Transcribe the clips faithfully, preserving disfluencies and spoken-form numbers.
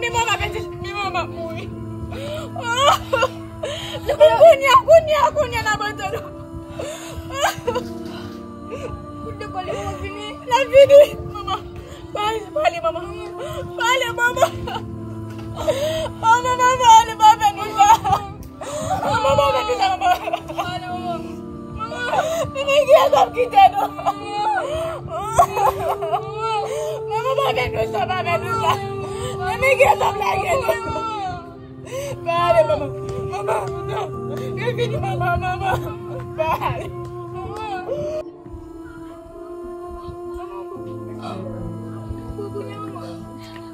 Mi manman pèdi, mi manman mouri. Kounye a, kounye a, kounye a n ap antann nou. Kout de kòlè, manman vini. L ap vini. Manman, pale, pale, manman. Pale, manman. Oh, manman, pale, pa fè nou sa. Manman, pa fè nou sa, manman. Pale, manman. Manman, men ki jan w ap kite nou. Manman, pa fè nou sa, pa fè nou sa. Men ki jan w ap lage nou. Pale, manman. Manman, non. Revini, manman, manman. Pale.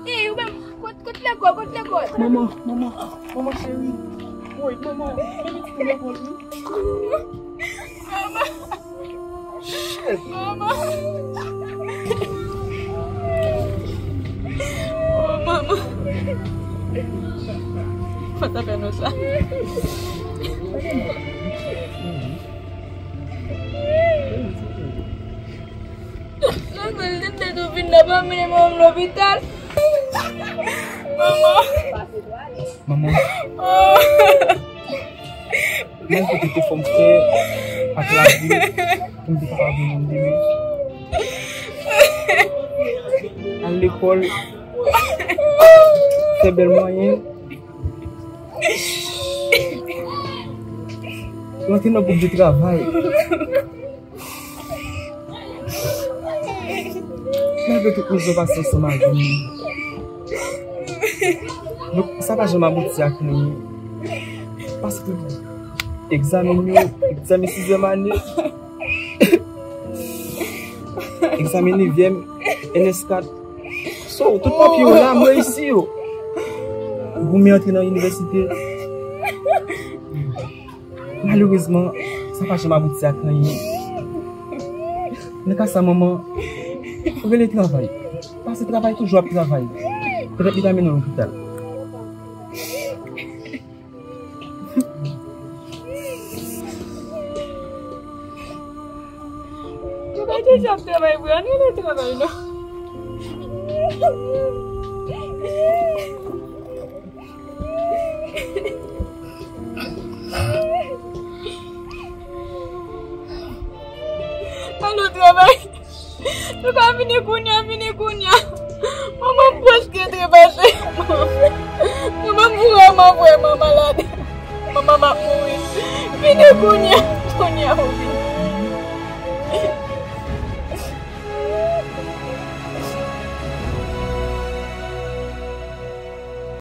Ey, ou menm, kot, kot lekòl, kot lekòl? Manman, manman, manman cheri. Woy, manman, men pitit lekòl, wi. Manman. Shit. Manman. Oh, manman. Fò ta fè nou sa. Manman, l te fè tou vin nan pa mennen manman m lopital. Manman. Manman. Oh. Malgre tout efò m fè ak lavi pou m te kapab yon moun demen. Al lekòl, fè bèl mwayen. Rantre nan gwoup de travay. Malgre tout mizè w pase ansanm avè m, donk, sa pa janm abouti ak anyen. Paske egzamen yo, egzamen sizyèm ane, egzamen nevyèm, N S kat. So, tout papye yo la, m reyisi yo. Goumen antre nan inivèsite. Malerezman, sa pa janm abouti ak anyen. Nan ka sa, manman, rele travay. Pase travay, toujou ap travay. Petèt li ta mennen w lopital. Ou pa te ap travay vre, ann rele travay non. Alo, travay. Nou ka vini kounye a, vini kounye a. Manman prèske trepase. Manman vrèman, vrèman malad. Manman m ap mouri. Vini kounye a, kounye a, ou vini.